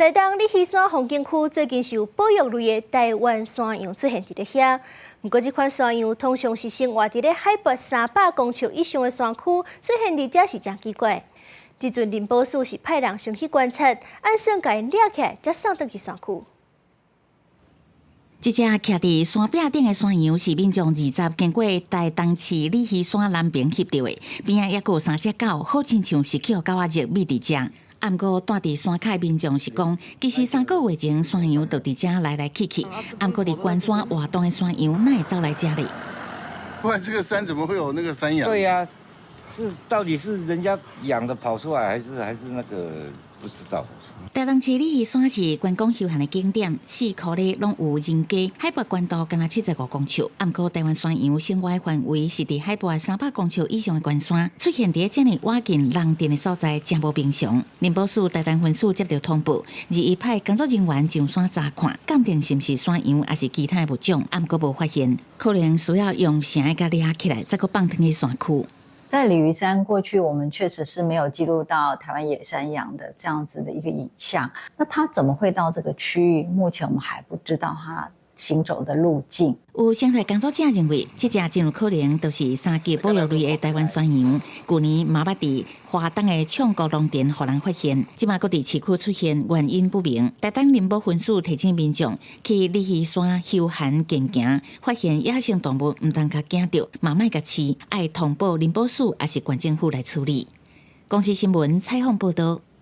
台東鯉魚山風景區最近是有保育類的台灣山羊出現佇咧遐。毋過這款山羊通常是生活佇咧海拔300公尺以上的山區，出現佇遮是誠奇怪。這陣林保署是派人先去觀察，按算共𪜶掠起來，才送轉去山區。這隻徛佇山壁頂的山羊是民眾20經過台東市鯉魚山南爿翕著的，邊仔猶閣有三隻狗，好親像是予狗仔熱覕佇遮。啊，毋過蹛佇山跤的民眾是講，其實3個月前山羊就佇遮來來去去。啊，毋過佇關山活動的山羊哪會走來遮咧？不然這個山怎麼會有那個山羊？對呀，是到底是人家養的跑出來，還是那個不知道。台東市鯉魚山是觀光休閒的景點，四箍咧攏有人家，海拔懸度敢若75公尺。啊，毋過台灣山羊生活的範圍是佇海拔300公尺以上的懸山，出現佇遮爾倚近人鎮的所在，誠無平常。林保署台東分署接著通報，21派工作人員上山查看，鑑定是毋是山羊，抑是其他的物種，啊，毋過無發現，可能需要用繩共掠起來，才閣放轉去山區。在鯉魚山過去，我們確實是沒有記錄到台灣野山羊的這樣子的一個影像。那它怎麼會到這個區域？目前我們還不知道它行走的路徑。有生態工作者認為，這隻真有可能就是三級保育類的台灣山羊。舊年嘛捌佇花東的暢國農田予人發現，這馬閣佇市區出現，原因不明。台東林保分署提醒民眾，去鯉魚山休閒健行，發現野生動物，毋通共驚著，嘛莫共飼，愛通報林保署抑是縣政府來處理。公視新聞採訪報導。